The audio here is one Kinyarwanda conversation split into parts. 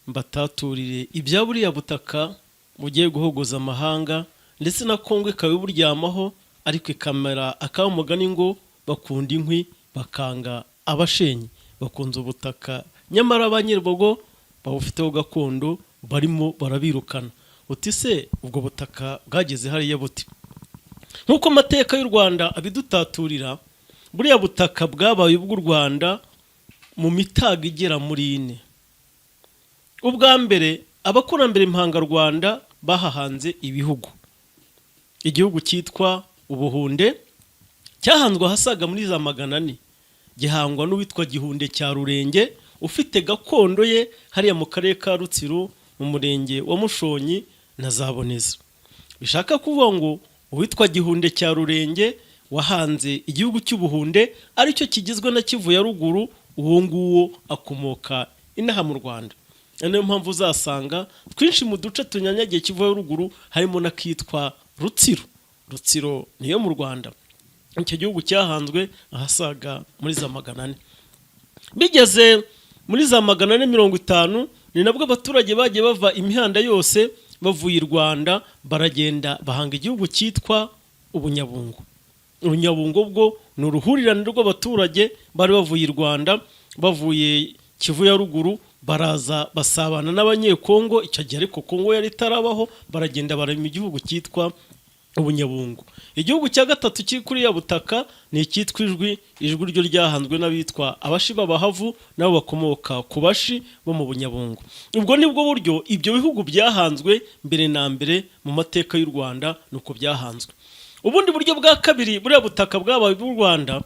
Mbataturire ibya buriya butaka bugiye guhogoza amahanga, ndetse na Kongo ikaba iburyamaho, ariko ikamera akaba umugani ngo bakunda inkwi bakanga abashenyi. Bakunze ubutaka, nyamara ba nyir'ubwo babufiteho gakondo barimo barabirukana. Uti se ubwo butaka bwageze hariya buti? Nk'uko amateka y'u Rwanda abidutaturira, buriya butaka bwabaye ubw'u Rwanda mu mitago igera muri ine. Ubwa mbere, abakurambere impangarwanda bahahanze ibihugu. Igihugu cyitwa Ubuhunde cyahanzwe ahasaga muri za 400, gihangwa n'uwitwa Gihunde cya Rurenge, ufite gakondo ye hariya mu karere ka Rutsiro, mu murenge wa Mushonyi na Zaboneza. Bishaka kuvuga ngo uwitwa Gihunde cya Rurenge wahanze igihugu cy'Ubuhunde, aricyo kigizwe na Kivu ya Ruguru, uwo nguwo akomoka inaha mu Rwanda. Niyo mpamvu uzasanga twinshi mu duce tunyanyagiye Kivu ya Ruguru harimo n'akitwa Rutsiro. Rutsiro niyo mu Rwanda. Icyo gihugu cyahanzwe ahasaga muri za 400. Bigeze muri za 450, ni nabwo abaturage bagiye bava imihanda yose, bavuye i Rwanda, baragenda bahanga igihugu cyitwa Ubunyabungo. Ubunyabungo bwo ni uruhurirane rw'abaturage bari bavuye i Rwanda, bavuye Kivu ya Ruguru, baraza basabana n'Abanyekongo. Icyo gihe ariko Kongo yari itarabaho. Baragenda barema igihugu cyitwa Ubunyabungo. Igihugu cya gatatu kiri kuri ya butaka ni icyitwa Ijwi. Ijwi ryo ryahanzwe n'abitwa Abashi b'Abahavu, nabo bakomoka ku Bashi bo mu Bunyabungo. Ubwo nibwo buryo ibyo bihugu byahanzwe mbere na mbere mu mateka y'u Rwanda, ni uko byahanzwe. Ubundi buryo bwa kabiri buriya butaka bwabaye bw'u Rwanda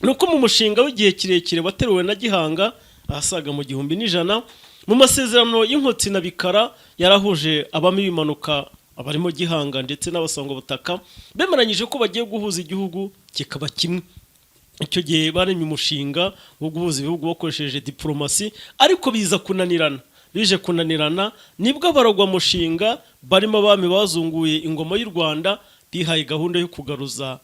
ni uko mu mushinga w'igihe kirekire wateruwe na Gihanga ahasaga mu 1100, mu masezerano y'Inkotsi na Bikara yarahuje abami b'impanuka abarimo Gihanga ndetse n'Abasangwabutaka, bemeranyije ko bagiye guhuza igihugu kikaba kimwe. Icyo gihe baremye umushinga wo guhuza ibihugu bakoresheje diporomasi, ariko biza kunanirana. Bije kunanirana, nibwo abaragwamushinga barimo abami bazunguye ingoma y'u Rwanda bihaye gahunda yo kugaruza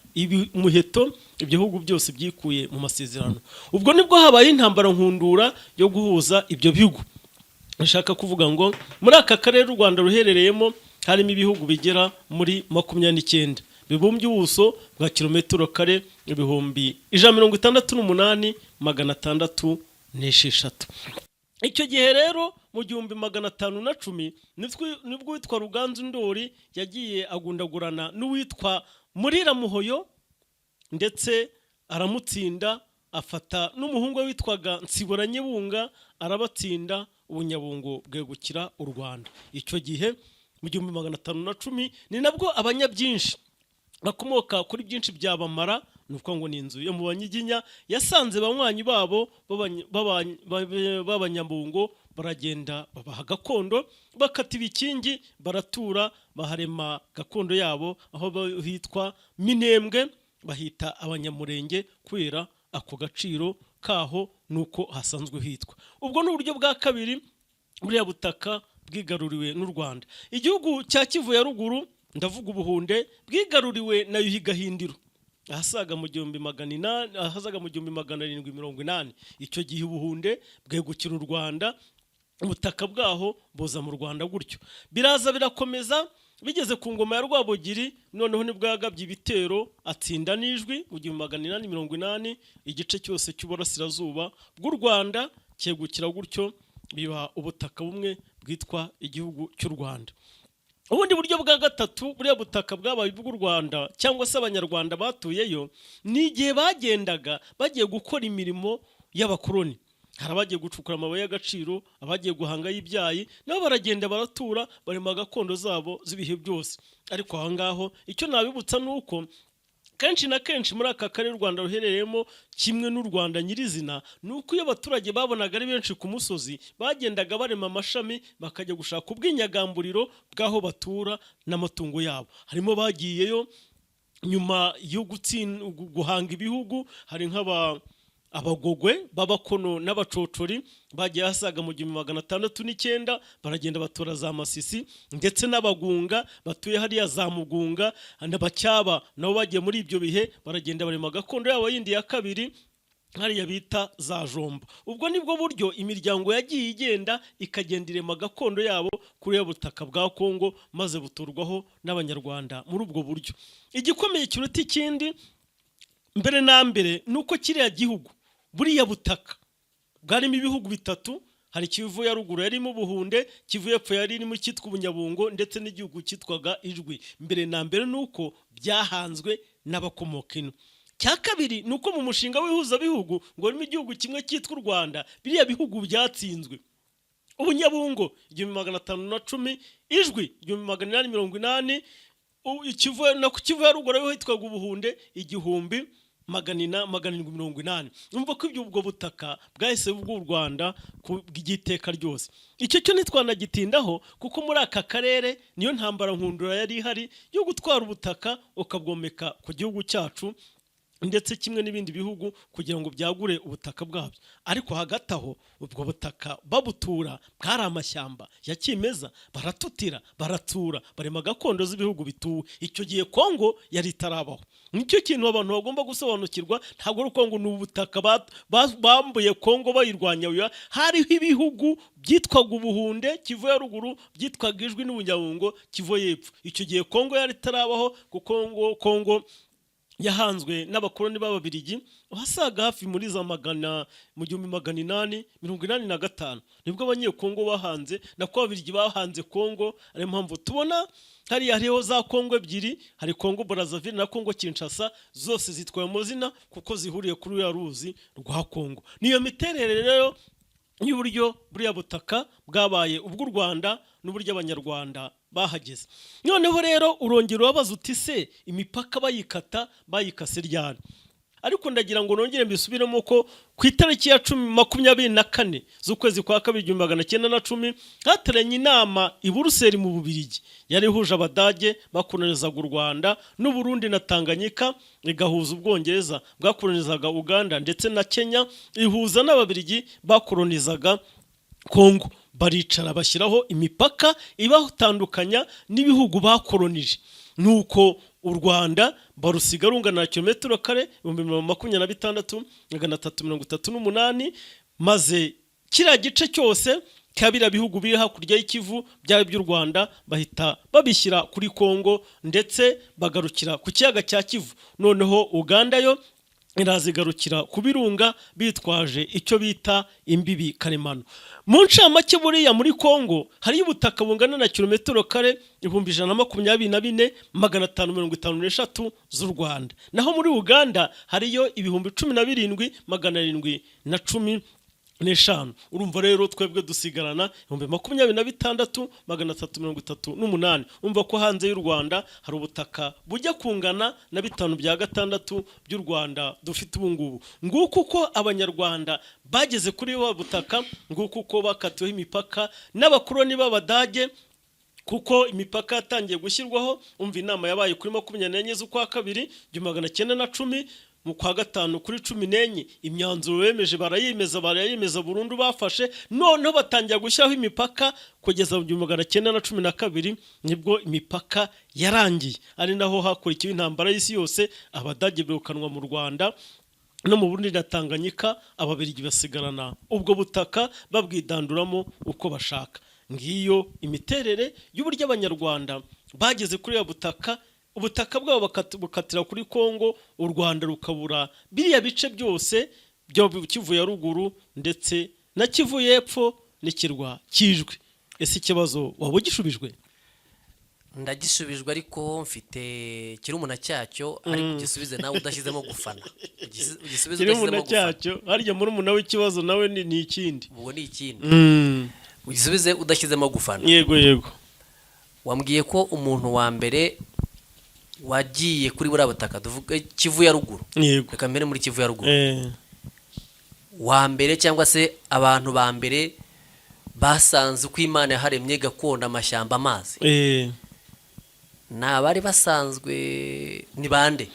umuheto ibyo bihugu byose byikuye mu masezerano. Ubwo nibwo habaye intambara nkundura yo guhuza ibyo bihugu. Nshaka kuvuga ngo muri aka karere u Rwanda ruherereyemo harimo ibihugu bigera muri 29 bibumbye ubuso bwa kilometero kare 168,606. Icyo gihe rero mu 1510 nibwo uwitwa Ruganzu Ndori yagiye agundagurana n'uwitwa Murira Muhoyo, ndetse aramutsinda, afata n'umuhungu we witwaga Nsiburanyebunga, arabatsinda, Ubunyabungo bwegukira u Rwanda. Icyo gihe mu 1510 ni nabwo Abanyabyinshi bakomoka kuri byinshi bya Bamara, ni ukuvuga ngo ni inzu yo mu Banyiginya, yasanze banywanyi babo b'Abanyabungo, baragenda babaha gakondo, bakata ibikingi, baratura, baharema gakondo yabo aho hitwa Minembwe, bahita Abanyamurenge kubera ako gaciro kaho nuko hasanzwe hitwa. Ubwo ni uburyo bwa kabiri buriya butaka bwigaruriwe n'u Rwanda. Igihugu cya Kivu ya Ruguru, ndavuga Ubuhunde, bwigaruriwe na Yuhi Gahindiro ahasaga mu 1800, ahasaga mu 1780. Icyo gihe Ubuhunde bwegukira u Rwanda, ubutaka bwaho buza mu Rwanda gutyo. Biraza birakomeza, bigeze ku ngoma ya Rwabugiri, noneho nibwo yagabye ibitero atsinda n'Ijwi mu 1880, igice cyose cy'uburasirazuba bw'u Rwanda cyegukira gutyo, biba ubutaka bumwe bwitwa igihugu cy'u Rwanda. Ubundi buryo bwa gatatu buriya butaka bwabaye ubw'u Rwanda cyangwa se Abanyarwanda batuyeyo, ni igihe bagendaga bagiye gukora imirimo y'abakoloni. Hari abagiye gucukura amabuye y'agaciro, abagiye guhanga y'ibyayi, nabo baragenda baratura, barema gakondo zabo z'ibihe byose. Ariko aho ngaho icyo nabibutsa ni uko kenshi na kenshi muri aka karere u Rwanda ruherereyemo, kimwe n'u Rwanda nyirizina, ni uko iyo abaturage babonaga ari benshi ku musozi, bagendaga barema amashami, bakajya gushaka ubwinyagamburiro bw'aho batura n'amatungo yabo. Harimo bagiyeyo nyuma yo guhanga ibihugu, hari nk'aba Abagogwe b'Abakono n'Abacocori bagiye ahasaga mu 1609, baragenda batura za Masisi, ndetse n'Abagunga batuye hariya za Mugunga, n'Abacyaba nabo bagiye muri ibyo bihe, baragenda barema gakondo yabo yindi ya kabiri. Hariya bita za Jomba. Ubwo nibwo buryo imiryango yagiye igenda, ikagenda irema gakondo yabo kuri ya butaka bwa Kongo, maze buturwaho n'Abanyarwanda muri ubwo buryo. Igikomeye kiruta ikindi mbere na mbere ni uko kiriya gihugu, buriya butaka bwarimo ibihugu bitatu. Hari Kivu ya Ruguru yarimo Ubuhunde, Kivu y'Epfo yari irimo icyitwa Ubunyabungo, ndetse n'igihugu cyitwaga Ijwi. Mbere na mbere ni uko byahanzwe n'abakomoka ino. Cya kabiri ni uko mu mushinga w'ihuzabihugu ngo harimo igihugu kimwe cyitwa u Rwanda. Biriya bihugu byatsinzwe: Ubunyabungo 1510, Ijwi 1880, Kivu na ku Kivu ya Ruguru ariho hitwaga Ubuhunde 1780. Numva ko ibyo ubwo butaka bwahise bw'u Rwanda ku bw'iteka ryose. Icyo cyo ntitwanagitindaho, kuko muri aka karere niyo ntambara nkundura yari ihari yo gutwara ubutaka ukabwomeka ku gihugu cyacu, ndetse kimwe n'ibindi bihugu, kugira ngo byagure ubutaka bwabyo. Ariko hagati aho ubwo butaka babutura bwari amashyamba ya kimeza, baratutira, baratura, barema gakondo z'ibihugu bituwe. Icyo gihe Kongo yari itarabaho. Nicyo kintu abantu bagomba gusobanukirwa. Ntabwo ari uko ngo ni ubutaka bambuye Kongo bayirwanya. Oya, hariho ibihugu byitwaga Ubuhunde, Kivu ya Ruguru, byitwaga Ijwi n'Ubunyabungo, Kivu y'Epfo. Icyo gihe Kongo yari itarabaho, kuko ngo Kongo yahanzwe n'abakoloni b'Ababirigi ahasaga hafi muri za magana mu 1885, nibwo Abanyekongo bahanze, nako Ababirigi bahanze Kongo. Ariyo mpamvu tubona hariya hariho za Kongo ebyiri: hari Kongo Brazzaville na Kongo Kinshasa. Zose zitwaye amazina kuko zihuriye kuri ruriya ruzi rwa Kongo. Niyo miterere rero y'uburyo buriya butaka bwabaye ubw'u Rwanda n'uburyo Abanyarwanda bahageze. Noneho rero urongera urabaza uti: "Se imipaka bayikata, bayikase ryari?" Ariko ndagira ngo nongere mbisubiremo ko ku itariki ya 24 z'ukwezi kwa kabiri 1910 hateranye inama i Buruseli mu Bubirigi, yari ihuje Abadage bakolonizaga u Rwanda n'Uburundi na Tanganyika, igahuza Ubwongereza bwakolonizaga Uganda ndetse na Kenya, ihuza n'Ababirigi bakolonizaga Kongo. Baricara bashyiraho imipaka ibatandukanya n'ibihugu bakolonije. Nuko u Rwanda barusiga rungana na kilometero kare 26,338, maze kiriya gice cyose cya biriya bihugu biri hakurya y'Ikivu byaba iby'u Rwanda, bahita babishyira kuri Kongo, ndetse bagarukira ku kiyaga cya Kivu. Noneho Uganda yo irazigarukira ku birunga, bitwaje icyo bita imbibi karemano. Mu ncamake, buriya muri Kongo hariyo ubutaka bungana na kilometero kare 124,553 z'u Rwanda, naho muri Uganda hariyo 17,715. Urumva rero twebwe dusigarana 26,338. Urumva ko hanze y'u Rwanda hari ubutaka bujya kungana na bitanu bya gatandatu by'u Rwanda dufite ubu ngubu. Nguko uko Abanyarwanda bageze kuri wa butaka, nguko uko bakatiweho imipaka n'abakoloni b'Abadage, kuko imipaka yatangiye gushyirwaho, umva, inama yabaye kuri 24 z'ukwa kabiri 1910. Mu kwa gatanu kuri 14 imyanzuro bemeje barayemeza, barayemeza burundu bafashe. Noneho batangira gushyiraho imipaka kugeza mu 1912, nibwo imipaka yarangiye, ari naho hakurikiwe intambara y'isi yose. Abadage birukanwa mu Rwanda no mu Burundi na Tanganyika, Ababirigi basigarana ubwo butaka babwidanduramo uko bashaka. Ngiyo imiterere y'uburyo Abanyarwanda bageze kuri ya butaka, ubutaka bwabo bukatira kuri Kongo, u Rwanda rukabura biriya bice byose byo Kivu ya Ruguru ndetse na Kivu y'Epfo n'ikirwa cy'Ijwi. Ese ikibazo waba ugishubijwe? Ndagisubijwe, ariko mfite kirumuna cyacyo, ariko ugisubize nawe udashyizemo gufana. Ugisubize Kirumuna udashyizemo gufana. cyacyo? Harya murumuna w'ikibazo nawe ni ikindi? Ubwo ni ikindi. Ugisubize udashyizemo gufana. Yego. Wambwiye ko umuntu wa mbere wagiye kuri buriya butaka, tuvuge Kivu ya Ruguru, Yego. reka mbere muri Kivu ya Ruguru, wa mbere cyangwa se abantu ba mbere basanze uko Imana yaharemye gakondo, amashyamba, amazi, ni abari basanzwe, ni bande?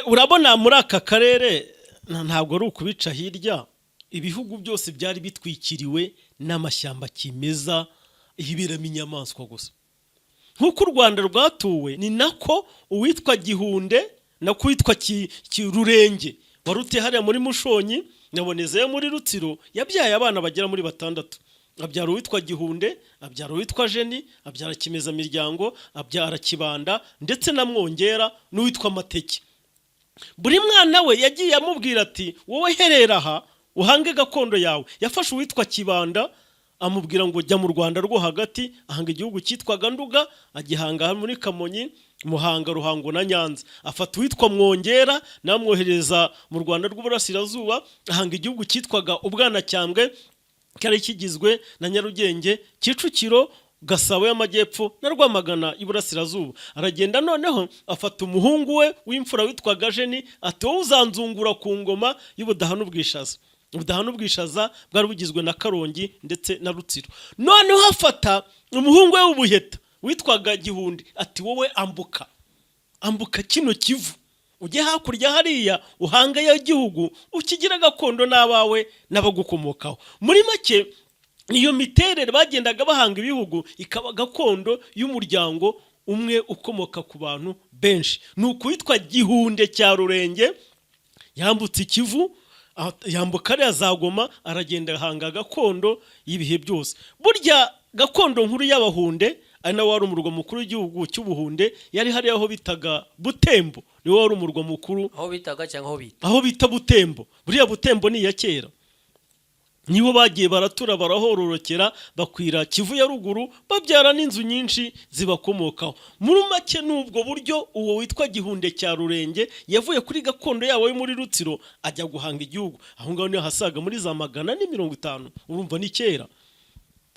Urabona muri aka karere ntabwo ari ukubica hirya, ibihugu byose byari bitwikiriwe n'amashyamba kimeza yiberamo inyamaswa gusa. Nk'uko u Rwanda rwatuwe, ni nako uwitwa Gihunde, nako uwitwa Rurenge. Wari utuye hariya muri Mushonyi, Nyaboneza yo muri Rutsiro. Yabyaye abana bagera muri batandatu: abyara uwitwa Gihunde, abyara uwitwa Jeni, abyara Kimezamiryango, abyara Kibanda, ndetse na Mwongera n'uwitwa Mateke. Buri mwana we yagiye amubwira ati: "Wowe herera aha, uhange gakondo yawe." Yafashe uwitwa Kibanda, amubwira ngo: "Jya mu Rwanda rwo hagati." Ahanga igihugu cyitwaga Nduga, agihanga muri Kamonyi, Muhanga, Ruhango na Nyanza. Afata uwitwa Mwongera, namwohereza mu Rwanda rw'uburasirazuba, ahanga igihugu cyitwaga Ubwanacyambwe, cyari kigizwe na Nyarugenge, Kicukiro, Gasabo y'Amajyepfo na Rwamagana y'Iburasirazuba. Aragenda noneho afata umuhungu we w'imfura witwaga Jeni, ati: "Wowe uzanzungura ku ngoma y'Ubudaha n'Ubwishaza." Ubudaha n'Ubwishaza bwari bugizwe na Karongi ndetse na Rutsiro. Noneho afata umuhungu we w'ubuheta witwaga Gihundi, ati: "Wowe ambuka, ambuka kino Kivu, ujye hakurya hariya, uhange y'igihugu, ukigire gakondo n'abawe n'abagukomokaho." Muri make, iyo miterere bagendaga bahanga ibihugu, ikaba gakondo y'umuryango umwe ukomoka ku bantu benshi. Ni ukuwitwa Gihunde cya Rurenge yambutse Ikivu, yambuka ariya za Goma, aragenda ahanga gakondo y'ibihe byose. Burya gakondo nkuru y'Abahunde, ari nawe wari umurwa mukuru w'igihugu cy'Ubuhunde, yari hariya aho bitaga Butembo, niwe wari umurwa mukuru. Aho bitaga cyangwa aho bita? Aho bita Butembo. Buriya Butembo ni iya kera, nibo bagiye baratura, barahororokera, bakwira Kivu ya Ruguru, babyara n'inzu nyinshi zibakomokaho. Muri make, ni ubwo buryo uwo witwa Gihunde cya Rurenge yavuye kuri gakondo yabo yo muri Rutsiro, ajya guhanga igihugu aho ngaho. Niho hasaga muri za 450. Urumva ni kera.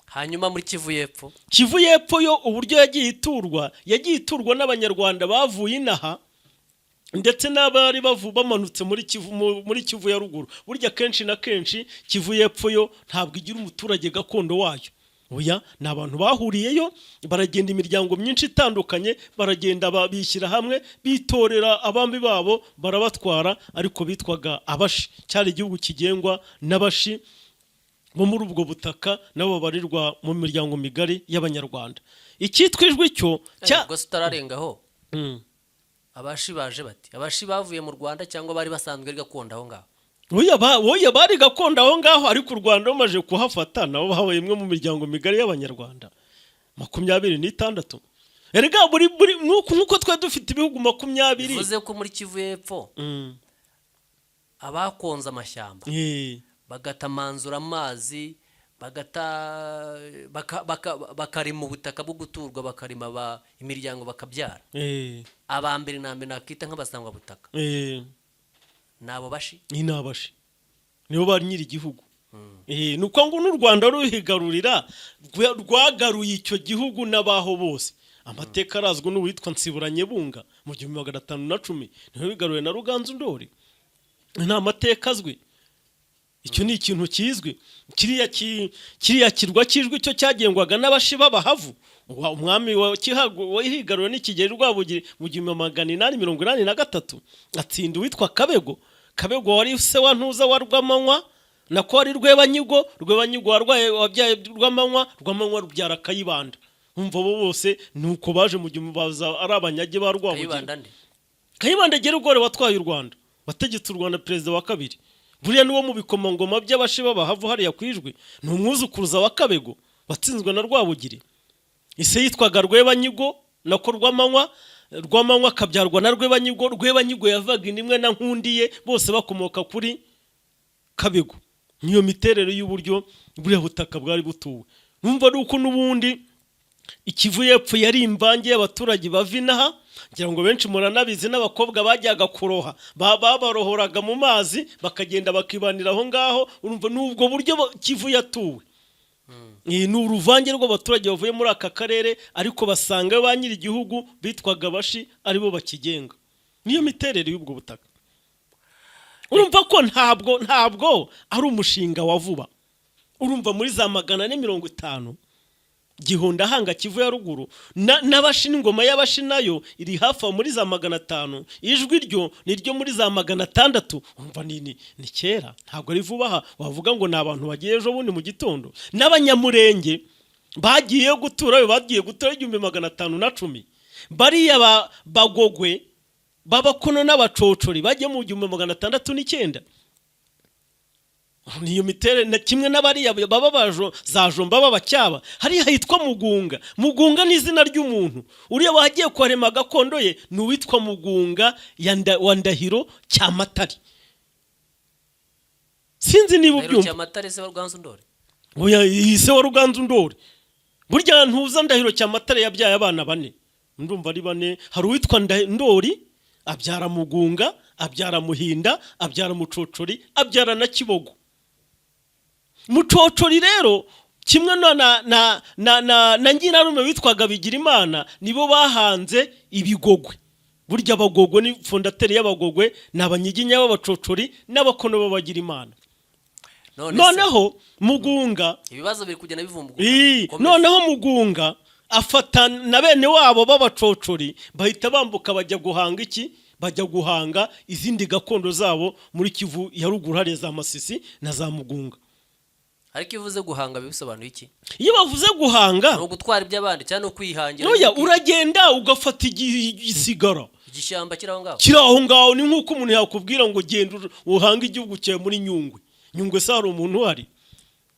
Hanyuma muri Kivu y'Epfo? Kivu y'Epfo yo, uburyo yagiye iturwa, yagiye iturwa n'Abanyarwanda bavuye inaha ndetse n'abari bamanutse muri Kivu ya Ruguru. Burya kenshi na kenshi Kivu y'Epfo yo ntabwo igira umuturage gakondo wayo. Oya, ni abantu bahuriyeyo, baragenda, imiryango myinshi itandukanye, baragenda bishyira hamwe, bitorera abami babo, barabatwara, ariko bitwaga Abashi. Cyari igihugu kigengwa n'Abashi bo muri ubwo butaka, nabo babarirwa mu miryango migari y'Abanyarwanda. Icyitwa Ijwi cyo cya Ubwo se utararengaho, Abashi baje bati? Abashi bavuye mu Rwanda cyangwa bari basanzwe ari gakondo aho ngaho? Oya, bari gakondo aho ngaho, ariko u Rwanda rumaze kuhafata, nabo babaye imwe mu miryango migari y'Abanyarwanda 26. Erega buri buri nk'uko twari dufite ibihugu 20. Bivuze ko muri Kivu y'Epfo abakonze amashyamba, bagatamanzura amazi, bagata bakarima ubutaka bwo guturwa, bakarima imiryango bakabyara, aba mbere na mbere nakita nk'abasangwabutaka ni abo Bashi. Ni Abashi, nibo bari nyiri igihugu. Ni uko ngo n'u Rwanda ruhigarurira, rwagaruye icyo gihugu n'abaho bose. Amateka arazwi n'uwitwa Nsiburanyebunga mu 1510, niwe wigaruye na Ruganzu Ndori. Ni amateka azwi, icyo ni ikintu kizwi. Kiriya kirwa cy'Ijwi cyo cyagengwaga n'Abashi b'Abahavu. Umwami wa Kihago wahigaruwe n'Ikigeli Rwabugiri mu 1883, atsinda uwitwa Kabego. Kabego wari se wa Ntuza wa Rwamanywa, nako wari Rwebanyigo. Rwebanyigo warwaye wabyaye Rwamanywa, Rwamanywa rubyara Kayibanda. Umva, bo bose ni uko baje mu gihumbi, baza ari abanyage ba Rwabugiri. Kayibanda nde? Kayibanda Gerugore watwaye u Rwanda, wategetse u Rwanda, perezida wa kabiri. Buriya niwo mu bikomangoma by'Abashi b'Abahavu hariya ku Ijwi, ni umwuzukuruza wa Kabego watsinzwe na Rwabugiri. Ise yitwaga Rwebanyigo, nako Rwamanywa. Rwamanywa akabyarwa na Rwebanyigo. Rwebanyigo yavaga indimwe na Nkundiye, bose bakomoka kuri Kabego. Niyo miterere y'uburyo buriya butaka bwari butuwe. Numva ari uko n'ubundi Ikivu y'Epfo yari imvange y'abaturage bava inaha. Ngira ngo benshi muranabizi, n'abakobwa bajyaga kuroha, babarohoraga mu mazi, bakagenda bakibanira aho ngaho. Urumva ni ubwo buryo Kivu yatuwe. Ni uruvange rw'abaturage bavuye muri aka karere, ariko basanga ba nyiri igihugu bitwaga Abashi, aribo bakigenga. Niyo miterere y'ubwo butaka. Urumva ko ntabwo ari umushinga wa vuba. Urumva muri za 450 Gihunda ahanga Kivu ya Ruguru, n'Abashi, n'ingoma y'Abashi nayo iri hafi aho muri za 500. Ijwi ryo ni ryo muri za 600. Urumva ni kera, ntabwo ari vuba aha wavuga ngo ni abantu bagiye ejo bundi mu gitondo. N'Abanyamurenge bagiye gutura, bagiye gutura 1510. Bariya Bagogwe. b'Abakono n'Abacocori bagiye mu 1609. Niyo miterere na kimwe n'abariya baba bajo za Jomba b'Abacyaba. Hariya hitwa Mugunga. Mugunga ni izina ry'umuntu. Uriya wagiye kuharema gakondo ye ni uwitwa Mugunga wa Ndahiro Cyamatare. Sinzi niba Ndahiro ubyumva. Cyamatare se wa Ruganzu Ndori? Oya, iyi se wa Ruganzu Ndori. Burya ntuza Ndahiro Cyamatare yabyaye abana bane, ndumva ari bane. Hari uwitwa Ndori, abyara Mugunga, abyara Muhinda, abyara Mucocori, abyara na Kibogo. Mucocori rero kimwe na nyirarume witwaga Bigirimana, nibo bahanze Ibigogwe. Burya Abagogwe ni fondateur y'Abagogwe, ni Abanyiginya b'Abacocori n'Abakono b'Abagirimana. None se, Noneho Mugunga ibibazo biri kugenda bivumbuka. Komeza. Noneho Mugunga afata na bene wabo b'Abacocori, bahita bambuka bajya guhanga iki? Bajya guhanga izindi gakondo zabo muri Kivu ya Ruguru, hariya za Masisi na za Mugunga. Ariko iyo uvuze guhanga bisobanuye iki? Iyo bavuze guhanga, Ni ugutwara iby'abandi cyangwa no kwihangira? Oya, uragenda ugafata igisigara Igishyamba kiri aho ngaho. Kiri aho ngaho. Ni nk'uko umuntu yakubwira ngo genda uhange igihugu cyawe muri Nyungwe. Nyungwe se hari umuntu uhari?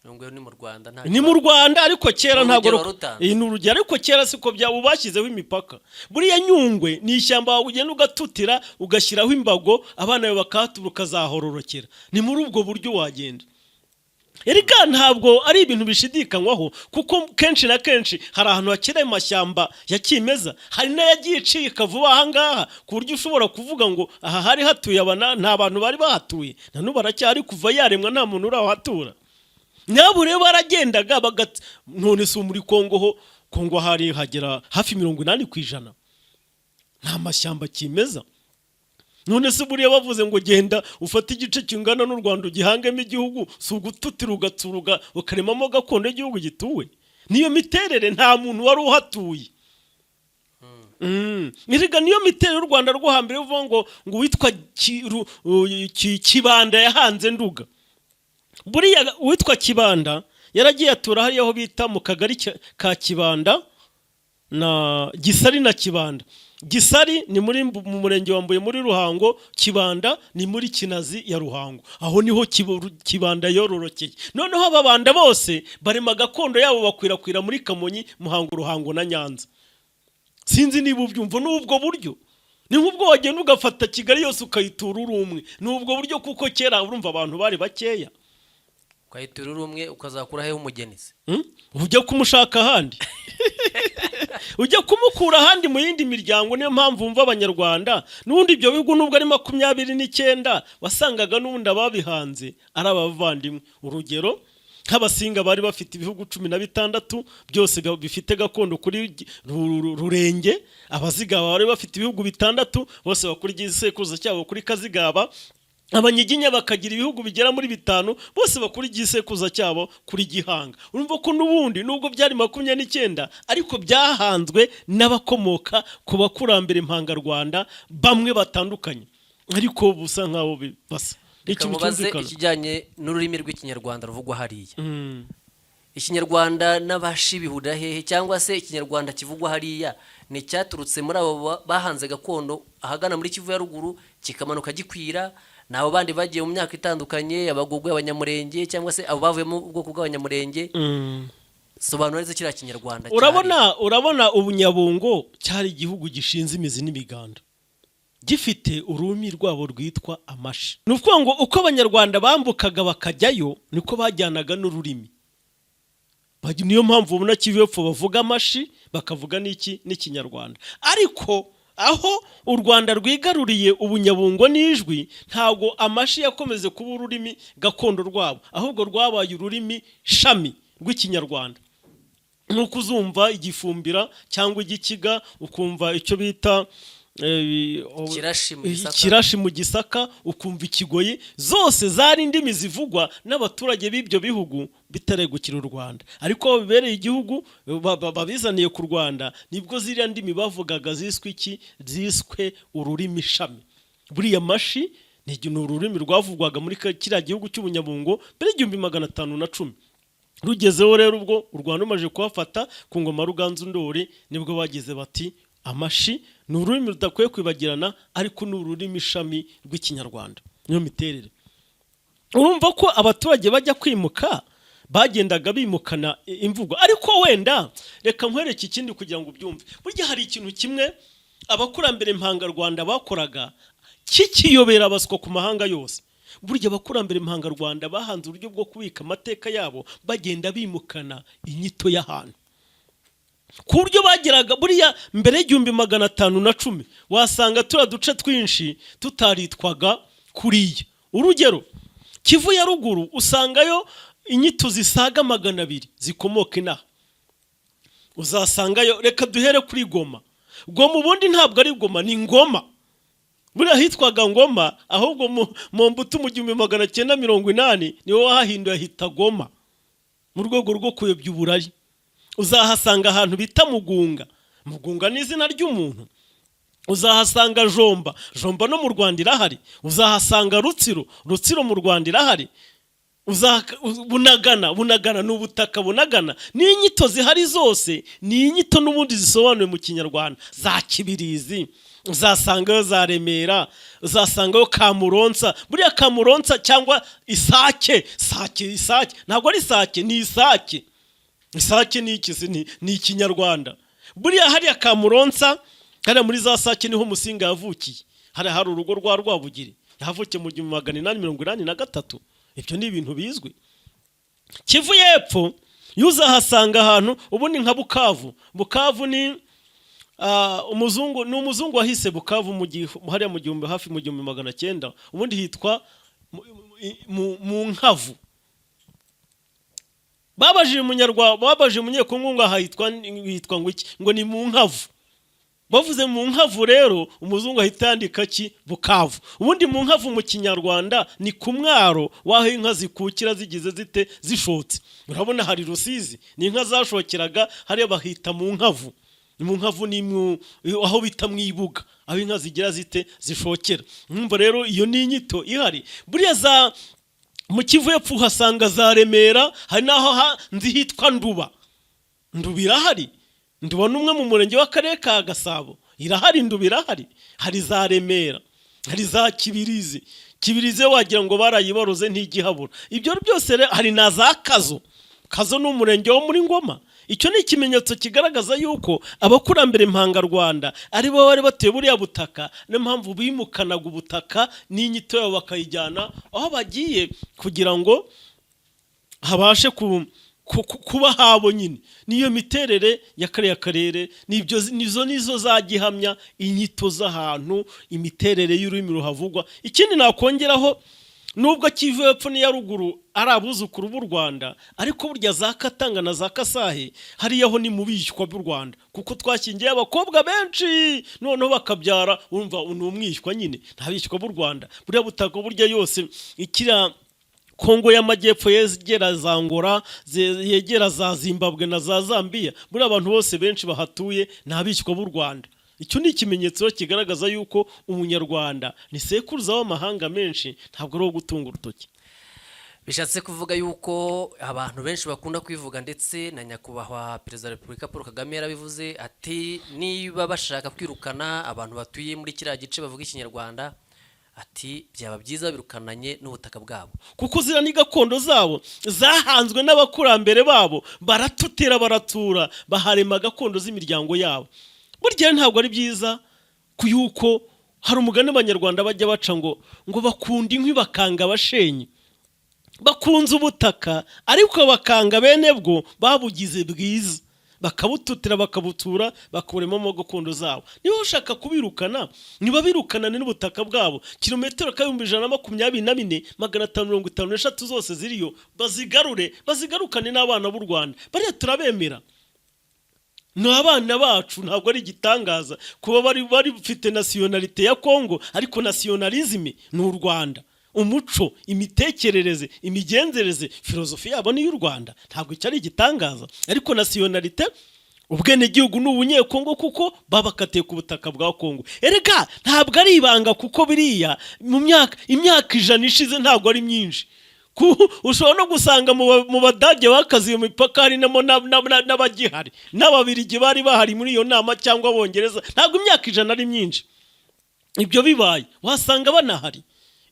Nyungwe ni mu Rwanda, nta Ni mu Rwanda, ariko kera Ni ntabwo urugero warutanze. Ni urugero, ariko kera siko byaba, bashyizeho imipaka. Buriya Nyungwe ni ishyamba ugenda ugatutira, ugashyiraho imbago, abana bawe bakahatura, ukazahororokera. Ni muri ubwo buryo wagenda. Erega ntabwo ari ibintu bishidikanywaho, kuko kenshi na kenshi hari ahantu hakiri amashyamba ya kimeza, hari n'ayagiye icika vuba aha ngaha, ku buryo ushobora kuvuga ngo aha hari hatuye aba nta bantu bari bahatuye, na n'ubu baracyari, kuva yaremwa nta muntu urahatura. Nabo rero baragendaga none si muri Kongo ho? Kongo hari hagera hafi 80% nta mashyamba kimeza. None se buriya bavuze ngo genda ufate igice kingana n'u Rwanda ugihangemo igihugu, si ugututira ugatsura ukaremamo gakondo y'igihugu gituwe? Niyo miterere, nta muntu wari uhatuye. Erega niyo miterere y'u Rwanda rwo hambere, uvuga ngo uwitwa Kibanda yahanze Nduga. Buriya uwitwa Kibanda yaragiye atura hariya aho bita mu kagari ka Kibanda na Gisari na Kibanda. Gisari ni muri mu murenge wa Mbuye muri Ruhango, Kibanda ni muri Kinazi ya Ruhango. Aho niho Kibanda yororokeye. Noneho Ababanda bose barema gakondo yabo, bakwirakwira muri Kamonyi, Muhango, Ruhango na Nyanza. Sinzi niba ubyumva. N'ubwo buryo ni nk'ubwo wagenda ugafata Kigali yose ukayitura uri umwe. Ni ubwo buryo, kuko kera urumva abantu bari bakeya. Ukayitura uri umwe, ukazakura hehe umugeni se? Ujya kumushaka ahandi, ujya kumukura ahandi mu yindi miryango. Niyo mpamvu wumva Abanyarwanda n'ubundi ibyo bihugu nubwo ari 29, wasangaga n'ubundi ababihanze ari abavandimwe. Urugero nk'Abasinga bari bafite ibihugu 16 byose bifite gakondo kuri Rurenge. Abazigaba bari bafite ibihugu bitandatu, bose bakora igisekuruza cyabo kuri Kazigaba. Abanyiginya bakagira ibihugu bigera muri bitanu, bose bakora igisekuruza cyabo kuri Gihanga. Urumva ko n'ubundi nubwo byari 29, ariko byahanzwe n'abakomoka ku bakurambere mpangarwanda bamwe batandukanye, ariko busa nk'aho basa. Ni Reka ikintu mubaze cyumvikana. ikijyanye n'ururimi rw'Ikinyarwanda ruvugwa hariya. Ikinyarwanda n'Abashi bihurira hehe? Cyangwa se Ikinyarwanda kivugwa hariya ni icyaturutse muri abo bahanze gakondo ahagana muri Kivu ya Ruguru, kikamanuka gikwira? Ni abo bandi bagiye mu myaka itandukanye, Abagogwe, Abanyamurenge, cyangwa se abo bavuye mu bwoko bw'Abanyamurenge? Sobanura neza kiriya Kinyarwanda cyahariya. Urabona Ubunyabungo cyari igihugu gishinze imizi n'imiganda, gifite ururimi rwabo rwitwa Amashi. Ni ukuvuga ngo uko Abanyarwanda bambukaga bakajyayo, niko bajyanaga n'ururimi. Niyo mpamvu ubona Kivu y'Epfo bavuga Amashi, bakavuga n'iki? N'Ikinyarwanda. Ariko aho u Rwanda rwigaruriye Ubunyabungo n'Ijwi, ntabwo Amashi yakomeze kuba ururimi gakondo rwabo, ahubwo rwabaye ururimi shami rw'Ikinyarwanda, nk'uko uzumva Igifumbira cyangwa Igikiga, ukumva icyo bita Kirashi mu Gisaka. Kirashi mu Gisaka, ukumva Ikigoyi. Zose zari indimi zivugwa n'abaturage b'ibyo bihugu bitaregukira u Rwanda. Ariko aho bibereye igihugu babizaniye ku Rwanda, nibwo ziriya ndimi bavugaga ziswe iki? Ziswe ururimi shami. Buriya Mashi ni ururimi rwavugwaga muri kiriya gihugu cy'Ubunyabungo mbere y'1510. Rugezeho rero, ubwo u Rwanda rumaze kuhafata ku ngoma Ruganzu Ndori, nibwo bagize bati Amashi ni ururimi rudakwiye kwibagirana, ariko ni ururimi ishami rw'Ikinyarwanda. Niyo miterere. Urumva ko abaturage bajya kwimuka bagendaga bimukana imvugo. Ariko wenda reka nkwereke ikindi kugira ngo ubyumve. Burya hari ikintu kimwe abakurambere mpangarwanda bakoraga kikiyobera abaswa ku mahanga yose. Burya abakurambere mpangarwanda bahanze uburyo bwo kubika amateka yabo, bagenda bimukana inyito y'ahantu, ku buryo bageraga buriya mbere y'1510 wasanga turiya duce twinshi tutaritwaga kuriya. Urugero, Kivu ya Ruguru usangayo inyito zisaga 200 zikomoka inaha. Uzasangayo, reka duhere kuri Goma. Goma ubundi ntabwo ari Goma, ni Ngoma. Buriya hitwaga Ngoma, ahubwo mu mbuto mu 1980 niwe wahahinduye ahita Goma mu rwego rwo kuyobya uburari. Uzahasanga ahantu bita Mugunga. Mugunga ni izina ry'umuntu. Uzahasanga Jomba. Jomba no mu Rwanda irahari. Uzahasanga Rutsiro. Rutsiro mu Rwanda irahari. Bunagana, Bunagana ni ubutaka. Bunagana ni inyito zihari zose, ni inyito n'ubundi zisobanuye mu Kinyarwanda. Za Kibirizi uzasangayo, za Remera uzasangayo, Kamuronsa. Buriya Kamuronsa cyangwa Isake, Sake, Isake ntabwo ari Sake, ni Isake. Isake ni iki se? Ni Ikinyarwanda. Buriya hariya Kamuronsa, hariya muri za Sake, niho Musinga yavukiye. Hariya hari urugo rwa Rwabugiri, yahavukiye mu 1883. Ibyo ni ibintu bizwi. Kivu y'Epfo iyo uzahasanga ahantu ubundi nka Bukavu. Bukavu ni umuzungu, ni umuzungu wahise Bukavu mu gihe hariya mu gihumbi, hafi mu 1900. Ubundi hitwa mu Nkavu. Babajije umunyarwanda, babajije umunyekongo ngo aha hitwa ngo iki? Ngo ni mu Nkavu. Bavuze mu Nkavu rero, umuzungu ahita yandika ki? Bukavu. Ubundi mu Nkavu mu Kinyarwanda ni ku mwaro w'aho inka zikukira zigize zite? Zishotse. Urabona hari Rusizi, ni inka zashokeraga hariya, bahita mu Nkavu. Mu Nkavu ni aho bita mu ibuga, aho inka zigira zite? Zishokera. Mwumva rero iyo ni inyito ihari. Buriya za mu Kivu y'Epfo uhasanga za Remera, hari n'aho nzi hitwa Nduba. Nduba irahari. Nduba ni umwe mu murenge w'akarere ka Gasabo, irahari. Nduba irahari. Hari za Remera, hari za Kibirizi. Kibirizi yo wagira ngo barayibaroze, ntigihabura. Ibyo byose rero, hari na za Kazo. Kazo ni umurenge wo muri Ngoma. Icyo ni ikimenyetso kigaragaza yuko abakurambere mpangarwanda ari bo bari batuye buriya butaka. Niyo mpamvu bimukanaga ubutaka n'inyito yabo bakayijyana aho bagiye kugira ngo habashe kuba habo nyine. Niyo miterere ya kariya karere, nibyo, nizo nizo za gihamya, inyito z'ahantu, imiterere y'ururimi ruhavugwa. Ikindi nakongeraho, nubwo Kivu y'Epfo n'iya Ruguru ari abuzukuru b'u Rwanda, ariko burya za Katanga na za Kasahe hariya ho ni mu bishywa b'u Rwanda, kuko twashyingiye abakobwa benshi noneho bakabyara. Urumva ni umwishywa nyine, nta bishywa b'u Rwanda. Buriya butaka burya yose ikiriya Kongo y'Amajyepfo yegera za Ngora, yegera za Zimbabwe na za Zambiya, buriya abantu bose benshi bahatuye ni abishywa b'u Rwanda. Icyo ni ikimenyetso kigaragaza yuko umunyarwanda ni sekuruza w'amahanga menshi, ntabwo ari uwo gutunga urutoki. Bishatse kuvuga yuko abantu benshi bakunda kwivuga, ndetse na Nyakubahwa Perezida wa Repubulika Paul Kagame yarabivuze ati niba bashaka kwirukana abantu batuye muri kiriya gice bavuga Ikinyarwanda, ati byaba byiza birukananye n'ubutaka bwabo. Kuko ziriya ni gakondo zabo zahanzwe n'abakurambere babo, baratutera, baratura, baharema gakondo z'imiryango yabo. Burya ntabwo ari byiza ku yuko hari umugani Abanyarwanda bajya baca ngo bakunda inkwi bakanga abashenyi. Bakunze ubutaka ariko bakanga bene bwo babugize bwiza, bakabututira, bakabutura, bakaburemamo gakondo zabo. Niba bashaka kubirukana, nibabirukanane n'ubutaka bwabo. Kilometero 124,553 zose ziriyo bazigarure, bazigarukane n'abana b'u Rwanda. Bariya turabemera, ni abana bacu. Ntabwo ari igitangaza kuba bari bafite nationalité ya Kongo, ariko nationalisme ni u Rwanda. Umuco, imitekerereze, imigenzereze, filozofi yabo ni iy'u Rwanda. Ntabwo icyo ari igitangaza, ariko nationalité, ubwenegihugu, ni ubunyekongo, kuko babakatiye ku butaka bwa Kongo. Erega ntabwo ari ibanga, kuko biriya mu myaka 100 ishize, ntabwo ari myinshi. Ushobora no gusanga mu Badage bakaze iyo mipaka harimo n'abagihari, n'Ababirigi bari bahari muri iyo nama, cyangwa Abongereza. Ntabwo imyaka 100 ari myinshi. Ibyo bibaye wasanga banahari.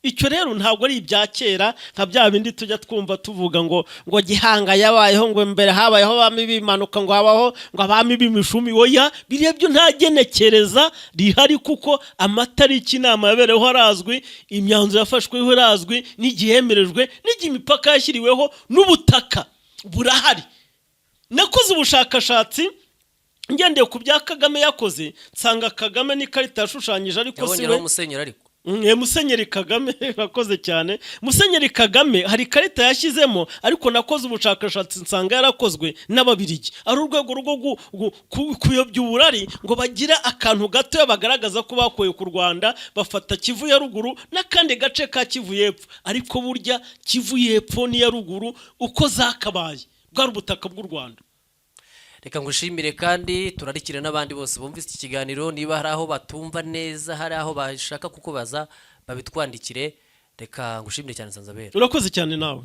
Icyo rero ntabwo ari ibya kera nka bya bindi tujya twumva tuvuga ngo Gihanga yabayeho, ngo mbere habayeho abami b'impanuka, ngo habaho ngo abami b'imishumi. Oya, biriya byo nta genekereza rihari, kuko amatariki inama yabereyeho arazwi, imyanzuro yafashweho irazwi, n'igihe yemerejwe, n'igihe imipaka yashyiriweho, n'ubutaka burahari. Nakoze ubushakashatsi ngendeye ku bya Kagame yakoze, nsanga Kagame n'ikarita yashushanyije, ariko si yabonyeho we. Musenyeri ariko. Musenyeri Kagame, urakoze cyane. Musenyeri Kagame hari ikarita yashyizemo, ariko nakoze ubushakashatsi nsanga yarakozwe n'Ababirigi, ari urwego rwo kuyobya uburari, ngo bagire akantu gatoya bagaragaza ko bakuye ku Rwanda, bafata Kivu ya Ruguru n'akandi gace ka Kivu y'Epfo. Ariko burya Kivu y'Epfo n'iya Ruguru uko zakabaye bwari ubutaka bw'u Rwanda. Reka ngushimire, kandi turarikire n'abandi bose bumvise iki kiganiro. Niba hari aho batumva neza, hari aho bashaka kukubaza, babitwandikire. Reka ngushimire cyane, Nsanzabera. Urakoze cyane nawe.